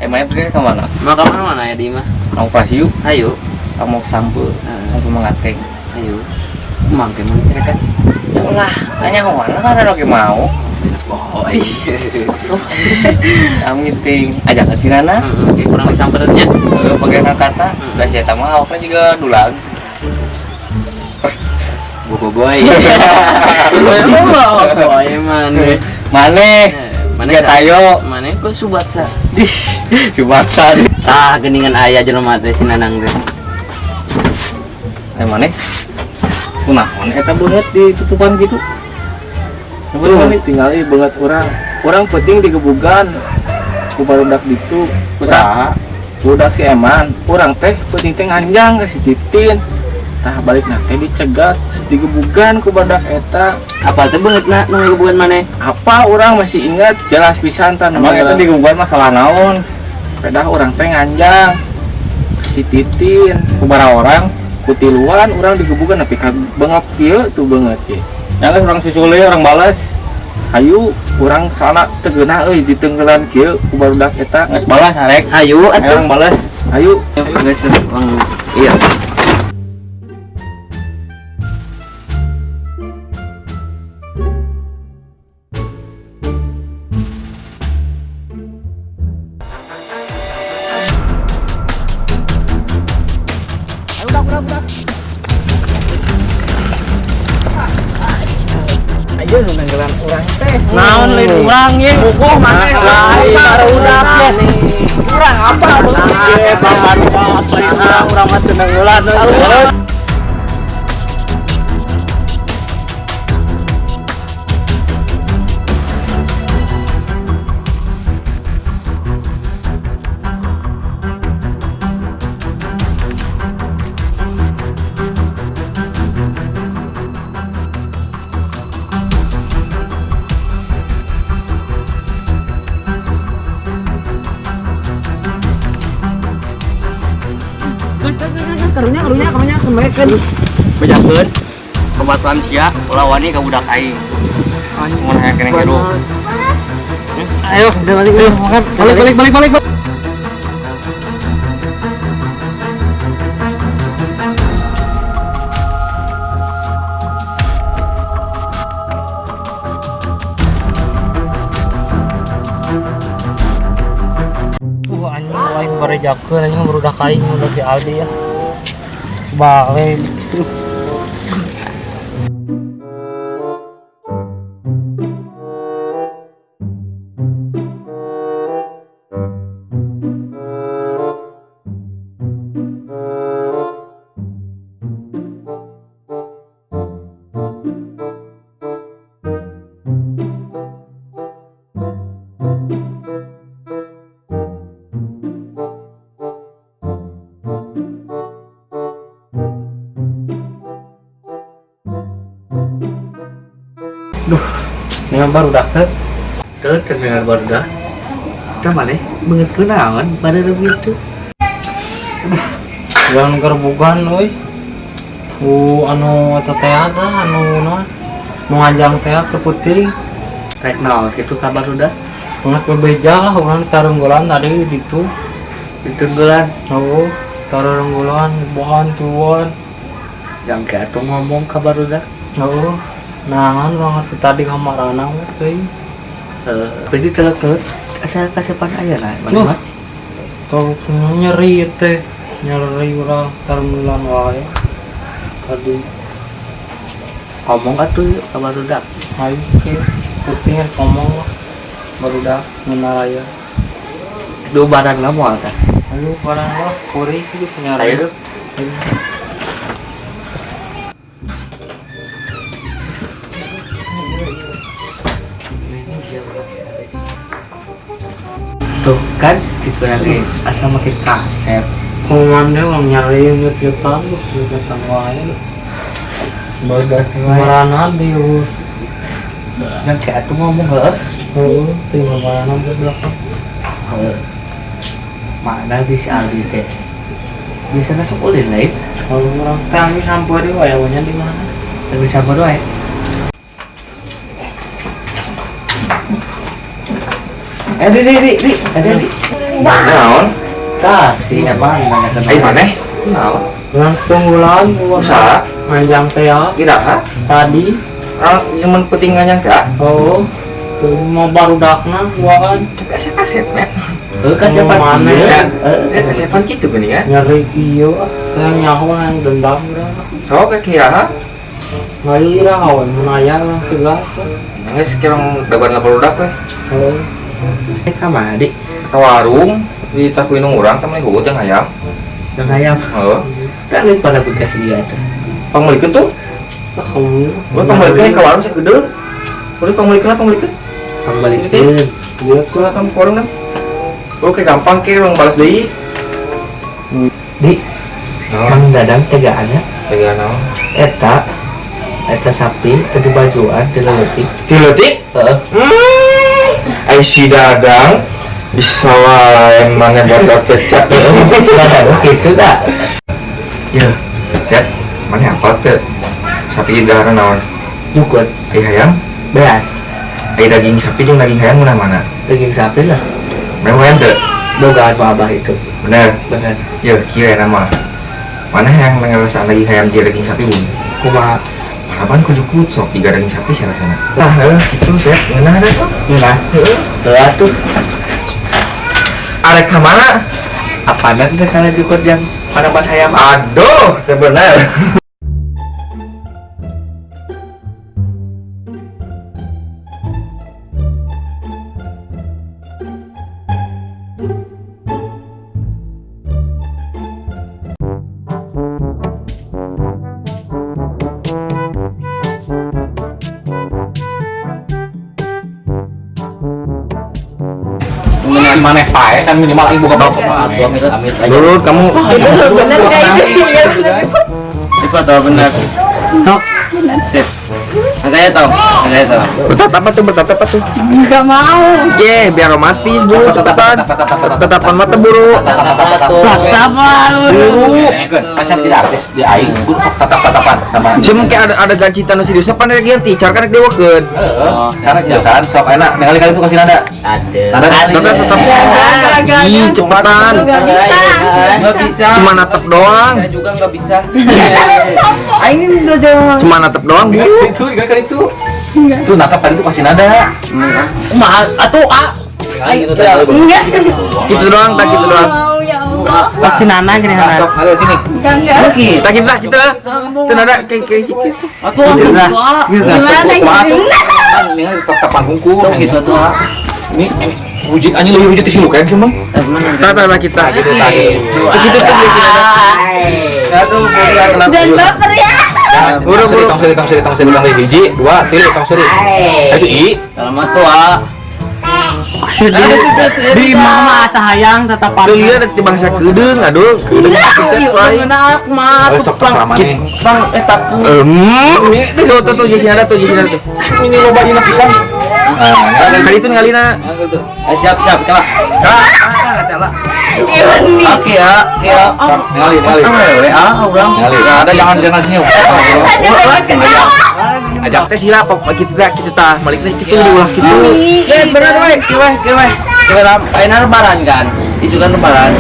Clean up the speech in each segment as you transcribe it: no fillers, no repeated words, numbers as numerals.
Emangnya pergi ke mana? Mau ke mana ya di mah? Mau operasi yuk. Ayo. Kamu sampe, sampe mengateng. Ayo. Mang teh mana cerita? Ya lah, tanya ke mana kan ada lagi mau. Oh iya. Kamu ngiting, ajak ke sini nana. Heeh, kurang disampeurnya. Pakai kata, dah saya mah awaknya juga dulang. Bobo boy. Bobo boy mana? Mane, Mana Gak tayo. Mana kok subatsa? Ih, Subatsa. Tah geningan aya jelema teh si Nanang teh. Eh mane? Kunaon eta beungeut ditutupan gitu? Tuh, tinggali beungeut urang. Urang penting digebugan ku barudak ditu. Kusaha? Budak si Eman. Urang teh penting teh nganjang ke si Titin. Tah balik na teh dicegat, digebugan ku barudak eta. Apa teh beungeutna nu ngagebugan maneh? Apa urang masih ingat jelas pisan tah Emang eta digebugan masalah naon? Pedah urang teh nganjang ke si Titin. Ku bara orang, Ku tiluan urang digebugan tapi ka beungeut kieu tuh beungeut kieu. yang orang susuli, orang balas. Hayu urang sana teu geunah euy ditenggelan kieu ku barudak eta. Geus balas arek. Hayu atuh. Orang balas. Hayu. Geus iya. Ayo nu nenggelan urang teh. Naon lain urang ye? Bogoh maneh Lain barudak teh. Urang apa Ye, bapak lain urang, urang mah teu nenggelan. Karunya karunya karunya kemarin. Bejakeun kabatuan sia ulah wani ka budak aing. Mun hayang keneh hirup. Ayo, Udah balik, ayo makan. Balik balik balik balik. Anjing lain barejakeun anjing barudak aing udah si Aldi ya. Balik. Duh, ini baru dah teh. Tuh terdengar barudak. Tah maneh beungeut kunaon bareureup kitu? Jangan gerebugan euy. Anu eta teh tah anu naon? Nu nganjang teh ke putih. Rek naon kitu ka barudak? Beungeut bebeja lah urang tarunggulan tadi ditu. Ditunggulan. Oh, tarunggulan bohan tuan. Jang ke atuh ngomong ka barudak. Oh, naon urang teh tadi kamarana we teh. Heeh, jadi telek-telek asa kasepan aya lah Duh. maneh mah. Tau nyeri teh, nyeri urang tarunggulan wae. Tadi Ngomong atuh yuk ka barudak. ayo ke putih ngomong lah. Barudak ngenaraya. Duh barang lah moal tah. Ayo barang lah, kuri itu punya. Ayo. Ayo. Tuh kan si kurang ge asa makin kasep. Kuman deh orang nyari nyut-nyutan lu, nyut-nyutan wae lu. Barudak wae. Marana di Yang ke atuh ngomong heuh. Oh, tinggal mana di belakang. Mana di si Aldi teh? Bisa masuk ulin lain? Kalau orang kami sampai di wayangnya di mana? Lagi sama doa ya? Di, ada di. Naon? Tah, si Eman nanya ke Ai maneh? Naon? Orang tunggulan Usaha? Manjang teh ya. Iraha? Tadi. Ah, nyemen penting nganyang teh. Oh, tuh mau baru dakna gua kan. Tapi asa kasep nya. Heuh, ka siapa Mana dia? Ya? Kasepan kitu geuning ya. Nyeri kieu ah, teh nyaho yang dendam urang. Sok ke iraha? Ngayu iraha we mun aya urang tegas. Geus kirang dagoan barudak we. Oh. Ka mana, Dik? Ka warung di taku indung urang teh meuli huut jeung hayam. Jeung hayam. Heeh. Kan lain pada bekas dia tuh. Pangmeulikeun tuh. Kamu. Udah pangmeulikeun ka warung sagede. Udah pangmeulikeun lah pangmeulikeun. Pangmeulikeun. Iya, silakan ke warung dah. Oke, gampang ke urang balas deui. Di Mang Dadang tegaannya. Tegaan naon? Eta eta sapi teu dibajuan teu leutik. Teu leutik? Heeh. Ai si Dadang bisa wae mana botol kecap. Si Dadang gitu dah. Ya, siap. Mana apa teh? Sapi dahareun naon? Jukut. Ai hayam? Beas. Ai daging sapi jeung daging hayam mana mana? Daging sapi lah. Mana hayam teh? Bogaan mah abah itu. Bener. Bener. Ya, kira nama. Mana yang ngerasaan daging hayam jeung daging sapi bun? Kumaha? Paraban ku jukut sok tiga daging sapi sana sana. Nah, heuh kitu siap. Ngeunah da sok. Ngeunah. Heeh. Heuh atuh. Arek ka mana? Apaan teh kana jukut yang paraban hayam? Aduh, teh bener. Maneh pae kan minimal aing buka bapak. Dulu kamu bener enggak itu? Itu atau bener? Sok. Sip. Agaknya tau, agaknya tau. Bertatap apa tuh, bertatap apa tuh? Enggak mau. Ye, biar romantis bu, cepetan. Tatapan mata buru. Tatapan. Buru. Kasih tidak artis di aing, gua sok tatap-tatapan sama. Cuma kayak ada gancitan nu serius pan rek ngerti, cara kan rek dewakeun. Heeh, cara seriusan sok enak. Ningali kali itu kasih nada. Ada. Nada tetap tetap. Ih, cepetan. Enggak bisa. Enggak bisa. Cuma natap doang. Saya juga enggak bisa. Aing udah cuma natap doang, Bu. Itu kan itu. Itu natap tadi itu kasih nada. Kumaha atuh a. Enggak. Gitu doang, tak gitu doang. Mau ya Allah. Kasih nana gini nana. Sok ada sini. Enggak enggak. Tak gitu, tak gitu. Itu nada kayak kayak sikit. Atuh atuh. Gimana gimana? Ini tatapan hungkul Gitu tuh. Ini wujud anjing lebih wujud di sini kan cuma. Tak tak kita. Gitu tak gitu. Gitu tuh gitu. Satu, boleh Jangan baper ya. Buru buru. Tong seri tong seri tong seri tong seri hiji, dua, tilu tong seri. Itu i. Kalau tuh ah. Di mama asa hayang tatapan. Tuh lihat di bangsa kedeung, aduh, kedeung kecet wae. Kumaha Oh, sok terserah maneh. Bang, takut. Tuh tuh tuh di ada tuh di ada tuh. Ini loba dina pisan. Kali itu ngalina. Siap, siap, kalah. Kalah, Iwan nih. Oke ya, oke ya. Ningali, ningali. Ah, urang. Ningali. Ada jangan jangan senyum. Ada lagi ketawa. Ajak Teh sila pok kita tah kita tah malikna kitu diulah kitu. Ya bener we, kieu we, kieu we. Kieu ayeuna lebaran kan. Isukan lebaran.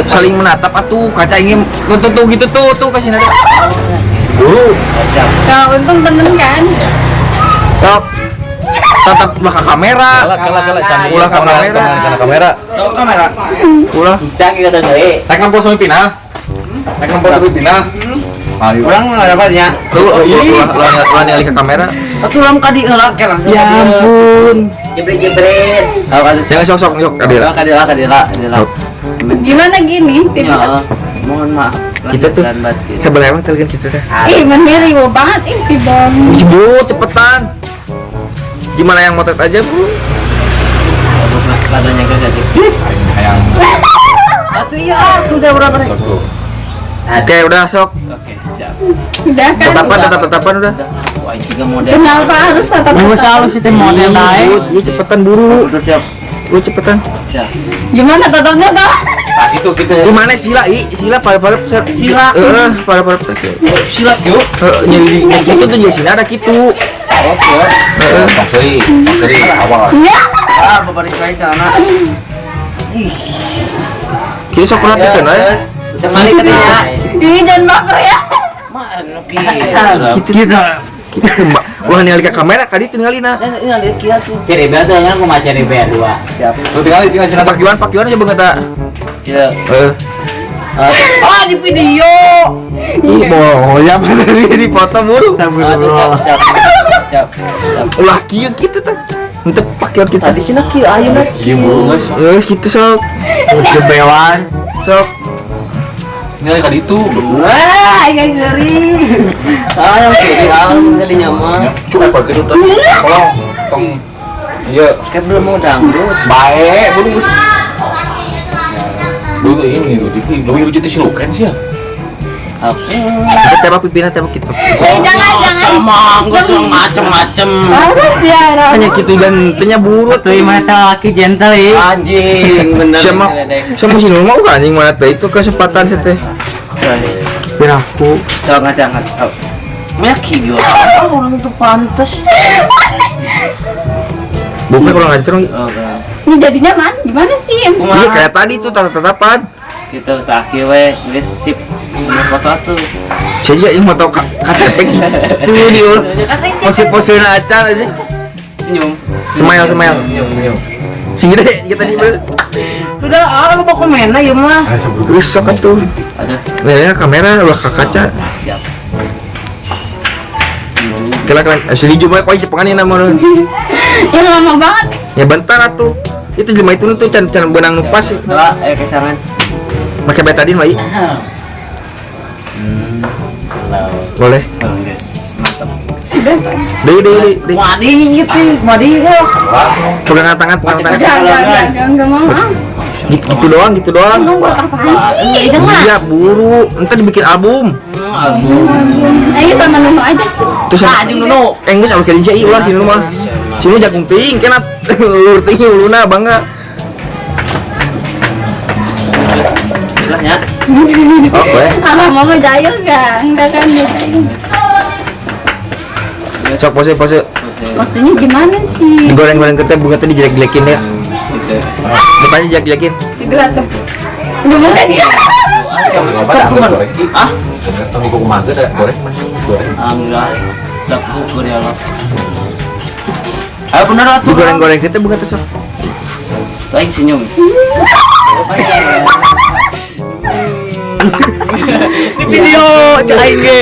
Saling menatap atuh kaca ingin tuh tuh gitu tuh tuh kasih nada. Dulu. Siap. Nah, untung temen kan. Tok. Tatap ulah ke kamera. Kalah kalah kalah Ulah ke kamera. Kamera kamera. Tolong kamera. Ulah. Canggih kada deui. Rek nempo semifinal. Rek nempo semifinal. Ayo. Urang mah dapatnya. Tuh ulah ulah ulah ningali ke kamera. Atuh lam ka dieu lah, langsung. Ya ampun. Jebret-jebret. Tahu kan Jangan sok sok sok kadila. Kadila kadila kadila. Gimana gini? Ya, mohon maaf. Kita tuh Dan batin. sebelah emang telepon kita teh. Ih, bener riwo banget ih di bawah. Bu, cepetan. Gimana yang motret aja, Bu? Ladanya kan jadi. Hayang. Atuh iya, sudah berapa nih? Sok tuh. Oke, udah sok. Oke, siap. Udah kan? Tetapan, tetap tetapan udah. Udah. Wah, tiga model. Kenapa harus tatap? Nggak usah lu sih teh model dae. Iya cepetan buru. Udah siap. Lu cepetan. Siap. Gimana tatapnya tuh? Nah, gitu gitu. Di mana sila? I sila pada Sila. Heeh, pada Sila yuk. Heeh, nyeri gitu tuh jadi sila ada gitu. Oke. Heeh. Tong seri awal. Enggak. Ah, babaris wae celana. Kita sok perhatikan ya. Cemali tadi ya. Ini jangan baper ya. Mana kieu. Gitu gitu. Gitu mbak. Wah ningali ke kamera kali itu ningali na. Ini ada kieu tuh. Ceri B tuh kan kumaha ceri B dua. Siap. Tuh tinggal tinggal cenah Pak Iwan aja banget tak. Iya. Heeh. Ah, di video. Ih, bohong ya mana di foto mulu. Siap, siap. Siap. Ulah kieu kitu tah. Henteu Pak Iwan kita. Tadi cenah kieu ayeuna Kieu mulu geus. Geus kitu sok. Jebewan. Sok. Ini kali itu. Wah, aing ngeri. Ah, yang kiri ah, jadi nyaman. Cukup apa gitu tuh. Tolong, tong. Iya, Kayak belum mau dangdut. baik, buru geus. Buru ini lu di lu lu jadi silukan sih ya. Kita tembak pimpinan tembak gitu. Eh, jangan jangan. Sama, enggak usah macem-macem. Harus ya. Hanya gitu dan tanya buru Tuh masa laki gentle ih. Anjing, bener. Siapa siapa sih mau kan anjing mana teh itu kesempatan sih teh. Biar aku Coba ngaca ngaca. Meki dia. Orang itu pantes. Bukan kalau ngaca cerong. Oh, kan. Ini jadinya man, gimana sih? Iya kayak tadi tuh tatap-tatapan. Gitu tak we, geus sip. Ini foto tuh. Saya juga yang mau tahu KTP gitu dia. Pose-pose acan aja. Senyum. Smile smile. Senyum, senyum. Sing gede kita tadi bener. Sudah, ah lu mau komen lah ya mah. Wis sok atuh. Ada. Nih kamera ulah ke kaca. Siap. Kela kela asli juga kau cepengan ini nama Ya lama banget. Ya bentar atuh. Itu jelema itu tuh can can benang nu pas. Coba ayo kesangan. Pakai betadine mah. Boleh. Oh, guys, mantap. Sudah Pak. Deui deui deui. deui. Madi gitu, madi kok. Pegangan tangan, pegangan tangan. Enggak mau ah. Gitu, gitu doang, gitu doang. Emang buat apaan sih? Iya, buru. Entar dibikin album. Album. Ayo sama Nuno aja. Terus Ah, jeung Nuno. Eh, geus alus ka dieu ulah sini mah. Sini jagung ting, kena ulur ting uluna bangga. Silahnya. Oke. Alah mau jahil enggak? Enggak kan dia jahil. Sok pose pose. Maksudnya gimana sih? Digoreng-goreng ke teh bunga teh dijelek-jelekin ya. Gitu. Mukanya jelek-jelekin. Itu atuh. Gimana dia? Ah, Tong iku kumaha da goreng mah. Goreng. alhamdulillah. Siap syukur ya Allah. Ayo bener atuh. Digoreng-goreng ke teh bunga teh sok. Baik senyum. Di video cek aing ge.